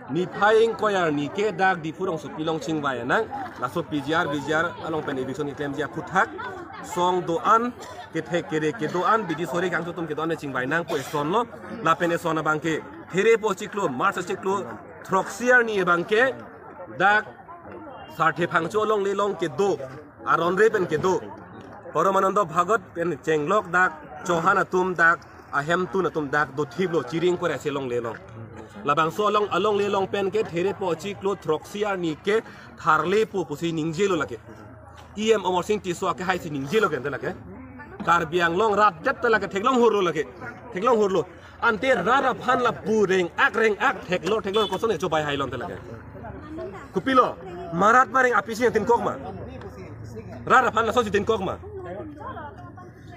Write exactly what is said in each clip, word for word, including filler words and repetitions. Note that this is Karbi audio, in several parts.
Niphai ingkoi arni ke dak Diphu rongsopi along chingvai nang. Laso P G R, V G R along pen eviction keklemji aphuthak, song do-an, kethek kere kedo-an, bidi sore kangso atum kedo-an chingvai nangpo, eson lo. Lapen eson abang ke Therepo achiklo, March achiklo throksi arni abang ke dak Sarthe Phangcho alongle along kedo, aron re pen kedo, Paramananda Bhagat pen chenglok dak Chauhan atum dak ahemtun atum dak dothiplo, Chiri ingkoi ra isi alongle along. Labangso along, alongle along pen ke Therepo achiklo throksi arni ke tharlepo pusi ningjelo lake. E M Amarsing Tisso akehai si ningjelo ke ante lake. Karbi Anglong rat det ta lake theklong hurlo lake. Theklong hurlo. Ante rat aphan lapu reng-ak reng-ak, theklo theklo, koson chobai hailo ante lake. Kopilo, marat mareng apisi nangtinkok ma? Rat aphan laso si tinkok ma?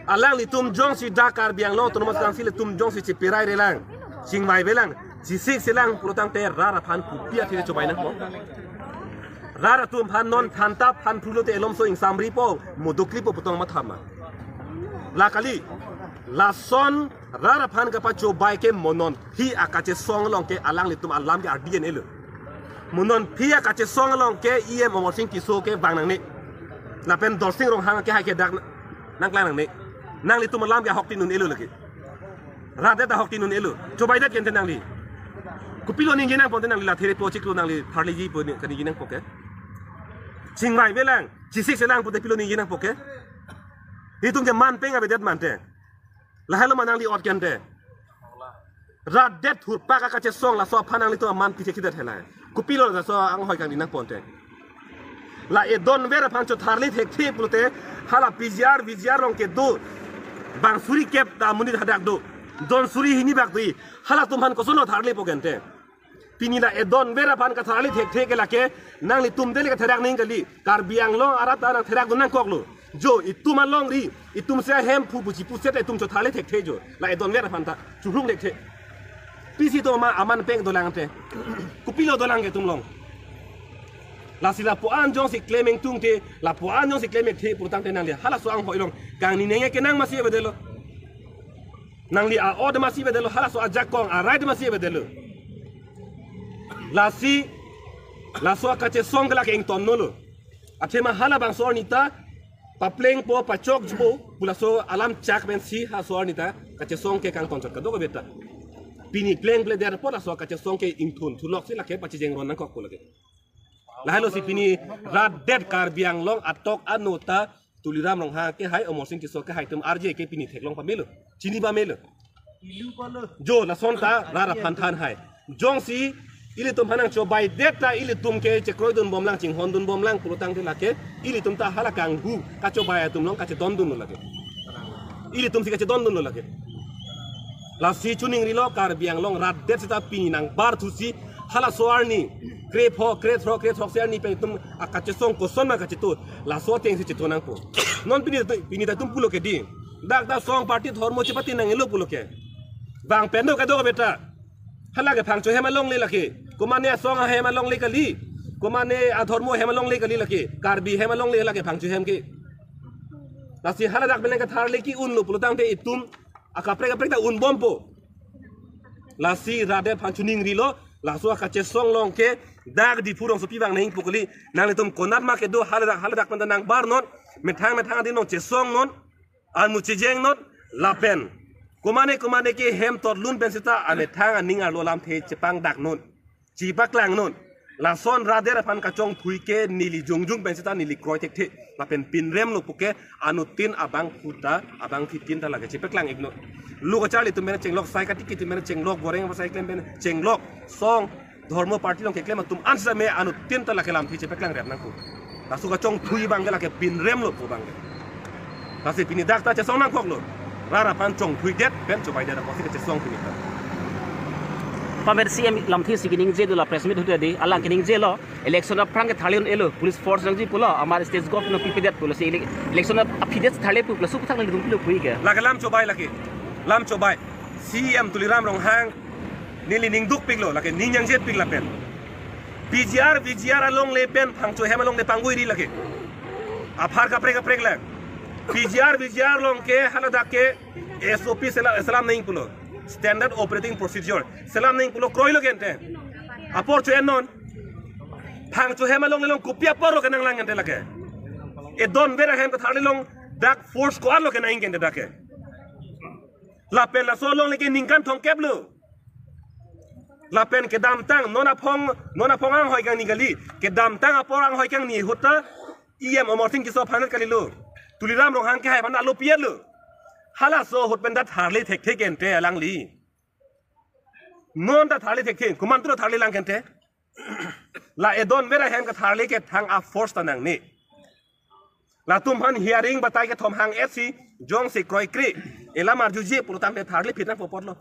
Alanglitum jongsi dak Karbi Anglong Autonomous Council atum jongsi chipirai relang, chingvai velang, chisik selang pulo tangte rat aphan kopi athe chobai nangpo? Rat atum aphan non thantap aphan phrulo te elomso ingsamripo, moduklipo putong mathama. La kali, lason rat aphan kapachobai ke mo nonphi akachesong along ke alanglitum alam ke ardi en-elo. Mo nonphi akachesong along ke E M Amarsing Tisso ke vang nangne. Lapen Dorsing Ronghang akehai ke dak nangklang nangne. Nanglitum alam ke ahoktin un-elo lake. Rat det ahoktin un-elo. Chobaidet ke ante nangli. Kopilo ningje nangpo ante nangli, la Therepo achiklo nangli tharleji pu ni kaningje nangpo ke? Chingvai velang, chisik selang pute pilo ningje nangpo ke? Itum ke man peng avedet ma ante? Lahelo ma nangli ot ke ante? Rat det hurpak akachesong, laso aphan nanglitum aman pithekthedet hela. Kopilo laso anghoi kangni nangpo ante? La edonver aphan chotharle thekthe pulote, hala P G R, V G R along kedo, bang suri kep ta amonit hadak do, don suri hini bak do-i, halatum aphan kosonlo tharlepo ke ante? Pini la edonver aphan katharle thekthe ke lake, nanglitum dele katherak ning kali, Karbi Anglong arat ta nangtherak dun nangkoklo. Jo, itum alongri, itum si ahemphu pusi puset itum chotharle thekthe jo. La edonver aphan ta churung thekthe. Pisi itum ama aman peng dolang ante? Kopilo dolang ke itum along? Lasi lapu-an jongsi klem ingtungte, lapu-an jongsi klem ingthe pulo tangte nangli halaso anghoi along kangni neng-e kenang masi avedetlo. Nangli a-ot masi avedetlo, halaso ajakong a-right masi avedetlo. Lasi, laso akachesong ke lake ingtonnolo. Athema halabangso arni ta paplengpo, pachokpo pu laso alam chak pensi halaso arni ta kachesong ke kangtonchot kadokave ta. Pini plengpledet apot laso kachesong ke ingthun thulok si lake pachijeng ron nangkokpo lake. Lahelo si pini rat det Karbi Anglong atok ano ta Tuliram Ronghang akehai, Amarsing Tisso akehai atum arje ke pini theklong pamelo, chini pamelo. Jo, lason ta rat aphan than hai. Jongsi ilitum aphan nangchobaidet ta ilitum ke chekroidun bomlang, chinghondun bomlang pulo tangte lake ilitum ta hala kanghu kachobai atum along kachedondunlo lake. Ilitum si kachedondunlo lake. Lasi chuningrilo, Karbi Anglong rat det seta pini nangbarthusi halaso arni, krepho, krethro, krethroksi arni pen itum akachesong koson ma kacheto, laso atengsi cheto nangpo. Non pini, pini ta itum pulo ke dei, dak ta song party dhormo chepati nang-elo pulo ke. Bang pen do kadokave ta. Hala ke Phangcho ahem alongle lake. Komane asong ahem alongle kali. Komane adhormo ahem alongle kali lake. Karbi ahem alongle lake Phangcho ahem ke. Lasi haladak beleng katharle ki-unlo pulo tangte itum akaprek kaprek ta unbompo. Lasi rat det aphan chuningrilo, laso akachesong along ke dak Diphu rongsopi vang nangpo kali, nanglitum konat ma kedo haladak, haladak pen ta nangbar non, methang methang adin along chesong non, anu chijeng non, lapen komane komane ke hem totlun pen seta amethang aning arlo alamthe chepangdak non, chepaklang non. Lason rat det aphan kachongthui ke neli jongjung pen seta neli kroi thekthe. Lapen pinrem lo puke anuttin abangphu ta, abangphitin ta lake chepaklang ik non. Lo kacharli atum pen chenglok, sai katiki atum pen chenglok, goreng apa sai klem pen chenglok, song, dhormo party along keklem atum an same anuttin ta lake lamthe chepaklang rep nangpo. Laso kachongthui abang ke lake pinrem lo pu abang ke. Lasi pini dak ta chesong nangkoklo. Rat aphan chongthuidet pen chobaidet apotsi kachesong pini ta. Pamer C M lamthe si keningje dola press meet hote dei, alang keningjelo, election aphrang ke tharle un-elo, police force nangji pulo, amar state government pipedet pulo, si ele-, election aphidet tharle pu pulo, su puthak nangtum pilo pu ke. Lake lam chobai lake. Lam chobai. C M Tuliram Ronghang neli ning dukpiklo, lake ning nangjetpik lapen P G R, V G R alongle pen Phangcho ahem alongle pangguiri lake. Aphar kaprek kaprek lang. P G R, V G R along ke haladak ke S O P sela-, selam nangji pulo. Standard Operating Procedure. Selam nangji pulo kroilo ke ante. Apor cho-en non. Phangcho hem alongle along kopi apor lo kenanglang kente lake. Edon Bera hem katharli along dak force ko-an lo kenang kente dak ke. Lapen laso alongle ke ningkan thomkep lo. Lapen kedamtang non aphong, non aphong anghoi kangni kali. Kedamtang apor anghoi kangni ahut ta E M Amarsing Tisso aphan kalilo. Tuliram Ronghang kehai aphan alo pi-et lo. Halaso ahut pen ta tharli thekthe kente alangli. Non ta tharli thekthe, komantu tharlilang kente. La Edon Bera hem katharli ke thang a force ta nangne. Latum aphan hearing batai kethom hang-et si jongsi kroikre, elam arjuje pulotangte tharli phit nangpo apotlo.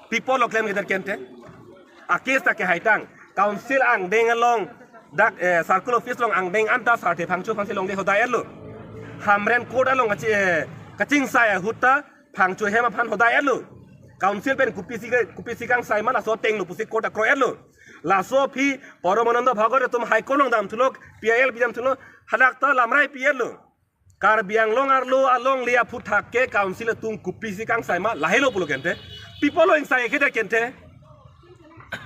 Pi apotlo klem keder kente. A case ta kehai tang. Council angdeng along dak, eh, circle office along angdeng anta sarthe Phangcho aphansi longledet hodai-et lo. Hamren court along kachi-, eh, kachingsai ahut ta Phangcho hem aphan hodai-et lo. Council pen kopisi ke, kopisi kangsai ma laso ateng lo pusi court akroi-et lo. Laso aphi Paramananda Bhagwat atum High Court along damthulo, P I L pi damthulo, hadak ta lamrai pi-et lo. Karbi Anglong arlo alongle aphuthak ke council atum kopisi kangsai ma lahelo pulo kente. Pi apotlo ingsai keder kente.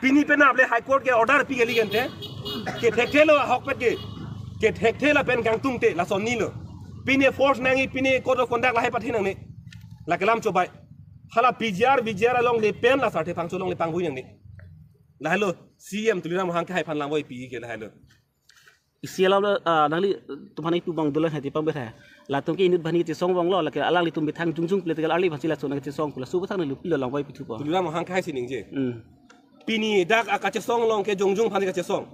Pini penap le High Court ke order pi kali kente. Kethekthelo ahokpet ke. Kethekthelo pen kangtungte lason ni lo. Pini force nangji, pini code of conduct lahai pathe nangne. Lake lam chobai. Hala P G R, V G R alongle pen la sarthe Phangcho alongle pangvui nangne. Lahelo C M Tuliram Ronghang kehai aphan langvoi pi ke lahelo. Isi alam lo, ah, nanglitum aphan ipu abang dolang hati pang berha. Latum ke inut bani kachesong abang lo, lake alanglitum methang jongjong political arli aphansi lason kachesong pu, laso aputhak nangli pilo langvoi pithupo. Tuliram Ronghang kehai si ningje. Hmm. Pini dak akachesong along ke jongjong aphan kachesong.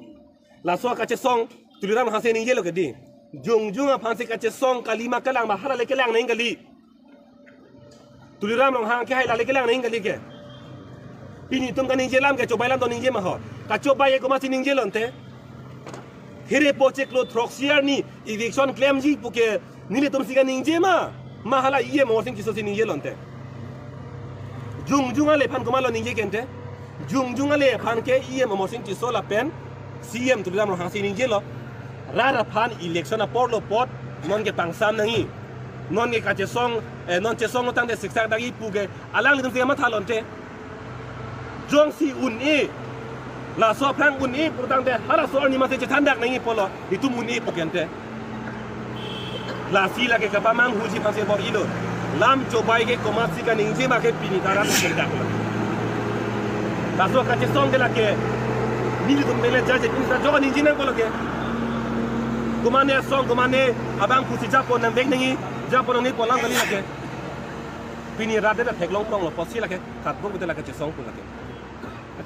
Laso akachesong Tuliram Ronghang si ningje lo ke di. Jongjong aphansi kachesong kali ma kelang ma, hala le kelang nang kali. Tuliram Ronghang kehai lale kelang nang kali ke. Pini itum kaningje alam ke chobai alam do ningje ma ho. Kachobai ke komatsi ningje lo ante. Hirepo chiklo throksi arni eviction klemji pu ke nelitum si kaningje ma. Ma hala E M Amarsing Tisso si ningje lo ante. Jongjong ale aphan komatlo ningje kente. Jongjong ale aphan ke E M Amarsing Tisso lapen C M Tuliram Ronghang si ningje lo. Rat aphan election apor lo apot non ke pangsam nangji. Non ke kachesong, eh, non chesong tangte siksak dagi pu ke alanglitum si kamatha lo ante. Jongsi un-e, laso aphrang un-e pulotangte halaso arni mate chethan dak nangji pulo, itum un-e pu kente. Lasi lake kapamanghuji aphansi bor-ilo. Lam chobai ke komatsi kaningje ma ke pini ta rat kendak lo. Laso kachesong ke lake nelitum mele jaje pini ta jok ningje nangpo lo ke. Komane asong, komane abang pusi japo nang bek nangji, japo nangji pu alam kali lake. Pini rat ta theklong prong lo pusi lake, katbok bete lake chesong pu lake.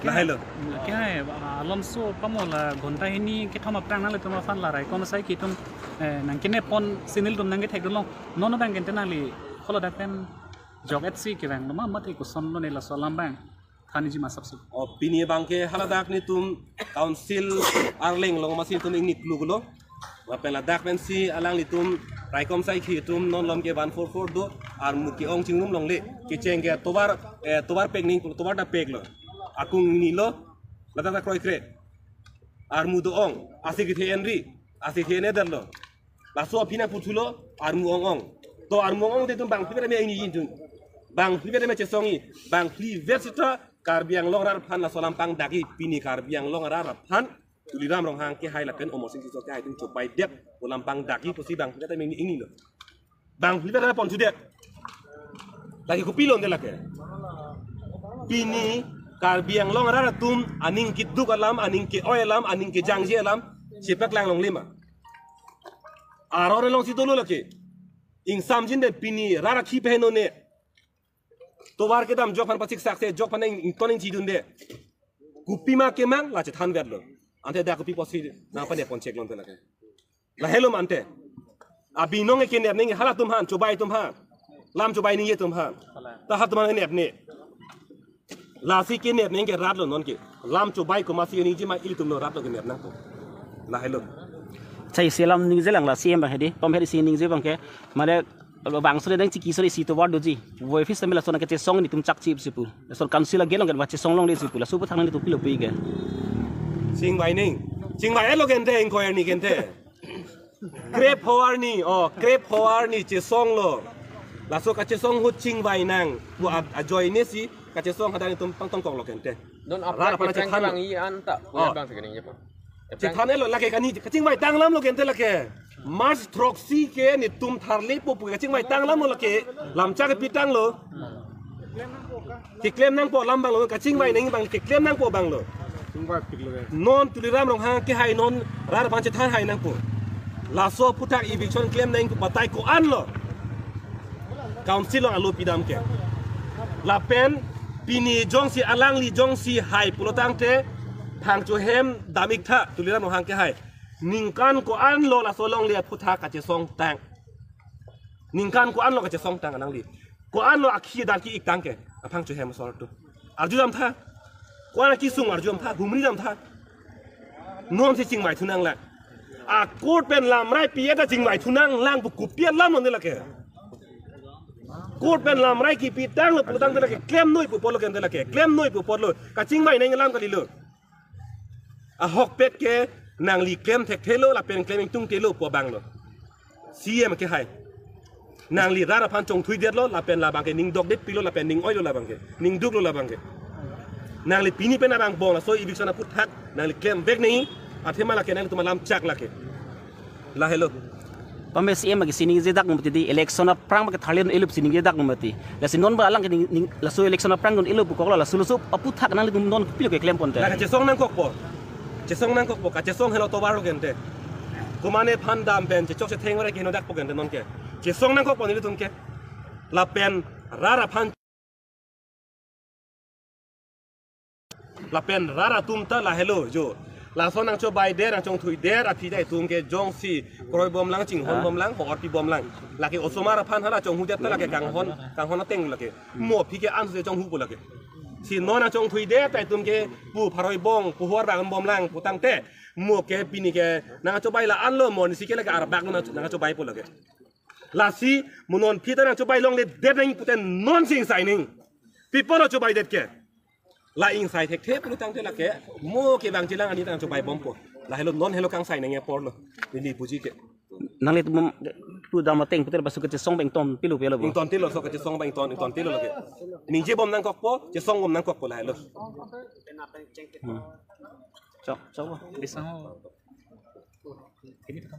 Lahelo. Lake hai, ah, alomso pamo la ghonta hini kethom aphrang nanglitum aphan la raikom asai ke itum, eh, nangkenep pon si nelitum nangkethek dun long. Non abang kente nangli holo dak pen jok-et si kevang lo ma, mate koson lo ne laso alam abang thaniji ma sapso. O, pini abang ke haladak netum council arleng along masi netum ingni kluklo. Lapen ladak pensi alanglitum raikom asai ke itum non malom ke one four four do, armu ke-ong chingrum longle, kecheng ke tovar, eh, tovar pek ning, tovar ta pek lo. Akung ingni lo, ladak ta kroikre. Armu do-ong, ase kethe enri, ase kethe en-edet lo. Laso aphi nangputhulo, armu ong-ong. To armu ong-ong te itum bangphli vet tame ingni jin. Bangphli vet tame chesongji, bangphli vet sita Karbi Anglong arat aphan laso alam pangdakji, pini Karbi Anglong arat aphan Tuliram Ronghang kehai lapen Amarsing Tisso kehai atum chobai det pu alam pangdakji pusi bangphli vet tame ingni lo. Bangphli vet tame ponthudet. Lake kopilo ante lake. Pini Karbi Anglong arat atum aning keduk alam, aning ke-oi alam, aning kejangje alam chepaklang longle ma. Aron alongsi dolo lake. Ingsamjin de pini rat akhi peheno ne. Tovar kedam jok aphan pasiksak se, jok aphan ing, ington ingchidunde. Kopima kemang la chethan vet lo. Ante dak kopi pusi nangpanep pon chek lo ante lake. Lahelo ma ante. Abinong ke kenep nangji halatum aphan, chobai atum aphan. Lam chobai nangji atum aphan. Ta halatum aphan kenep ne. Lasi kenep nangji ke rat lo non ke. Lam chobai komatsi nangji ma ilitum lo rat lo kenep nangpo. Lahelo. Chai isi alam ningjelang la C M abang hedi. Pom hedi si ningje abang ke. Mane bangso le nangchiki so le isi tovar doji. Voi office tame lason kachesong netum chakchip si pu. Lason council agate along ke ba chesong longle si pu. Laso aputhak netum pilo pi ke. Chingvai ning. Chingvai-et lo kente, ingkoi arni kente. Krepho arni, o, krepho arni chesong lo. Laso kachesong ahut chingvai nang. Pu a-, ajoine si kachesong hadak netum pangtongkok lo kente. Don apa rat apa cethan bang i anta. Oh. Bang sekening je, Pak. Cethan lo lake kani kachingvai tanglam lo kente lake. March throksi ke netum tharlepo pu kachingvai tanglam lo lake. Lamchak pi tanglo. Keklem nangpo alam abang lo, kachingvai nang abang keklem nangpo abang lo. Chingvaipiklo ke. Non Tuliram Ronghang kehai non rat aphan chethan hai nangpo. Laso aphuthak eviction klem nang pu batai ko-an lo. Council along alo pidam ke. Lapen pini jongsi alangli jongsi hai pulo tangte Phangcho hem dam-ik tha Tuliram Ronghang kehai. Ningkan ko-an lo laso alongle aphuthak kachesong tang. Ningkan ko-an lo kachesong tang alangli. Ko-an lo akhi dan ki-ik tang ke. Aphangcho hem asor atum. Arju dam tha. Ko-an akisung arju dam tha. Humri dam tha. Non si chingvai thu nanglang. A court pen lamrai pi-et ta chingvai thu nanglang pu kopi alam lo ne lake. Court pen lamrai kipi tanglo pulo tangte lake. Klem noi pu apotlo kente lake. Klem noi pu apotlo. Kachingvai nang alam kalilo. Ahokpet ke nangli klem thekthelo lapen klem ingtungtelo pu abang lo. C M kehai. Nangli rat aphan chongthuidetlo lapen labang ke ning dokdet pilo lapen ning oilo labang ke. Ning duklo labang ke. Nangli pini pen abang bong laso eviction aphuthak nangli klem vek nang athema lake nangtum alam chak lake. Lahelo. Pame C M ke sining jedak mati di election aphrang ke tharlin elup sining jedak mati. Lasi non ba alang ke ning, ning, laso election aphrang dun elup koklo laso laso aphuthak nangtum non pilo ke klem ponte. La kachesong nangkokpo. Chesong nangkokpo, kachesong helo tovar lo kente. Komatne aphan dam pen chechok chetheng ore ke henodak po kente non ke. Chesong nangkokpo nelitum ke. Lapen rat aphan Lapen rat atum ta lahelo jo. Laso nangchobaidet nangchongthuidet aphi ta itum ke jongsi kroibomlang chinghon bomlang hor pibomlang. Lake osomar aphan hala chonghudet ta lake kanghon kanghon ateng lake. Mo aphi ke anse chonghupo lake. Si non nangchongthuidet ta itum ke pu pharoi bong pu hor bang bomlang pu tangte. Mo ke pini ke nangchobai la-an lo mo ni si ke lake arbak lo nang nangchobaipo lake. Lasi mo non aphi ta nangchobai longledet nang pute non si ingsai nang. Pi apotlo chobaidet ke. La ingsai thekthe pulo tangte lake mo ke bang chelang ani ta nangchobai bompo. Lahelo non helo kangsai nang apor lo. Neli puji ke. Nanglitum tu dam ateng pute ba su kachesong abang ton pilo pilo bo. Ingtontelo, so kachesong abang ton ingtontelo lake. Ningje bom nangkokpo, chesong bom nangkokpo lahelo. Hmm. Chok, chok bo. Bisa ho. Ini kan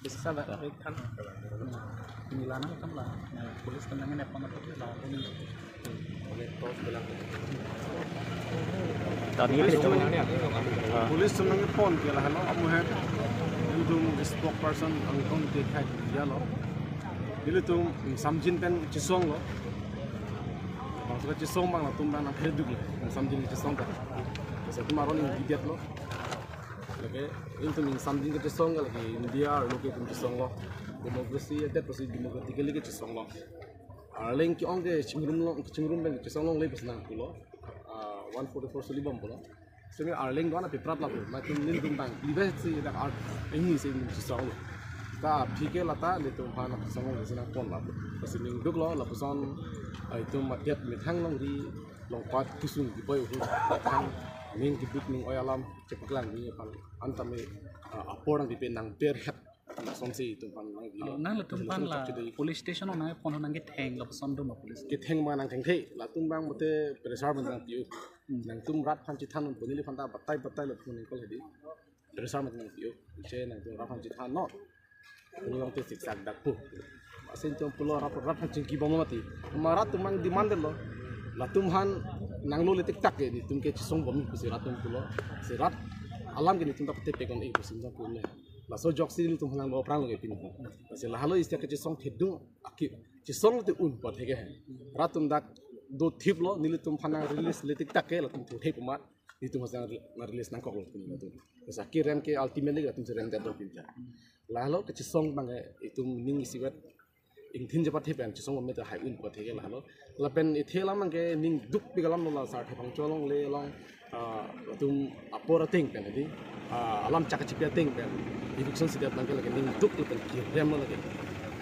bisa ba, kan. Nilana kan la. Police kan nangin apa na la. Tadi itu. Police atum nangpon ke lahelo amuhet. Nelitum spokesperson angkon ke khai dia lo. Nelitum samjin pen chesonglo. Bang suka chesong abang latum abang nangkerduk lo. Samjin chesong ta. Satu maron yang didiat lo. Lake, nelitum ingsamjin kachesong ke lake India arlo ke itum chesonglo. Democracy, adet apotsi democratically kachesonglo. Arleng ke-ong ke chingrum lo, chingrum pen chesong longle pusi nangpulo. Ah, one forty-four suli bom pulo. Semi arleng do-an apiprap lapu. Maitum nelitum abang, ibe si dak art, ini si nelitum chesonglo. Ta aphi ke lata nelitum aphan chesong longle si nangpon lapu. Lasi ning duklo, lapuson, ah, itum adet methang longri, longpat kusung kiboi uhut, methang, ning kiduk ning oi alam, chepaklang ni aphan, antame, ah, apor nangpipe nangberhet, lasonsi itum aphan nangbi lo. Oh, nanglitum aphan la police station nangpon nangketheng lapuson do ma police? Ketheng ma nangthengthe, latum abang mate pressure abang nangpi-o. Hmm. Nangtum rat aphan chethan un pu neliphan ta batai batai lapu nangkol hedi. Pressure abang nangpi-o. Che nangtum rat aphan chethan non. Pulong te siksak dak pu. Asin tum pulo rat rat aphan chingki bom mati. Ma rat atum abang demand lo. Latum aphan nanglole tik tak ke nelitum ke chesong bom pusi rat atum pulo. Si rat alam ke nelitum ta pate pekon e pusi nelitum pulo. Laso ajoksi nelitum aphan nanglo aphrang lo ke pini. Si lahelo isi kachesong thedung aki. Chesong te un pathek he. Rat atum dak dothiplo nelitum aphan nangrelease le tik tak ke latum thu thep mat. Nelitum aphan nangrelease nangkoklo pini latum. Sa kerem ke ultimately latum si remdet lo pinta. Lahelo kachesong abang ke itum ning isivet ingthin japat he pen chesong bom mete hai un pathek ke lahelo. Lapen ithe alam abang ke ning dukpik alam lo la sar thepang cholong le long, ah, latum apor ateng pen hedi, ah, alam chak kachipi ateng pen eviction sidet abang ke lake ning duk lapen kerem lo lake.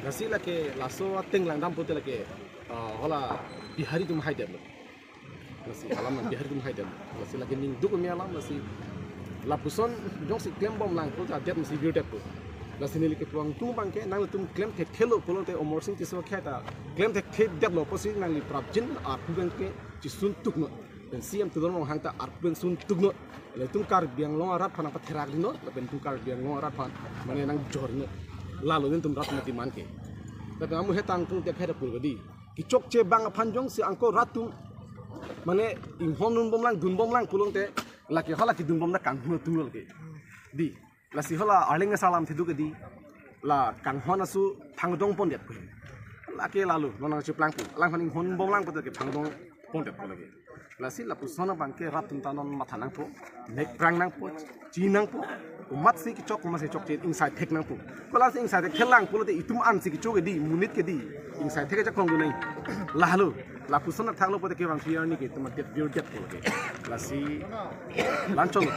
Lasi lake laso ateng langdam pute lake, ah, hala Bihari atum haidet lo. Lasi alam nang Bihari atum haidet. Lasi lake ning duk me alam lasi lapuson jongsi klem bomlang pu ta adet masi virdet pu. Lasi neli kepu angtung abang ke nangtum klem thekthelo pulote Amarsing Tisso akhei ta klem thekthedetlo pusi nangli prapjin apu abang ke chisun tuk no. Pen C M Tuliram Ronghang ta arpu pen sun tuknot. Latum Karbi Anglong arat aphan nangpatherak dino, lapen tum Karbi Anglong arat aphan mane nangjor dino. Lalo netum rat mati man ke. Tapi amu hetang tung tiap hera pul di. Kechokche abang aphan jongsi angko rat atum mane inghon dunbom lang, dunbom lang pulote, lake hala kedunbom na kanghon atum lo ke. Di. Lasi hala Arleng asar alamthe do ke di. La kanghon aso thangdong pondet pu. Lake lalo, non nangcheplangpo. Alangphan inghon bom lang pulote ke thangdong pondet pu lake. Lasi lapuson abang ke rat atum ta non matha nangpo, mek prang nangpo, chi nangpo. Komatsi kechok, komatsi chokche, ingsai thek nangpo. Ko lasi ingsai thek thelang pulote itum ansi kecho ke di, monit ke di, ingsai thek ke chakong dunai. Lalo, lapuson athak lo pulote kevang P R ni ke itum adet biur det pu lake. Lasi, la-anchot lo.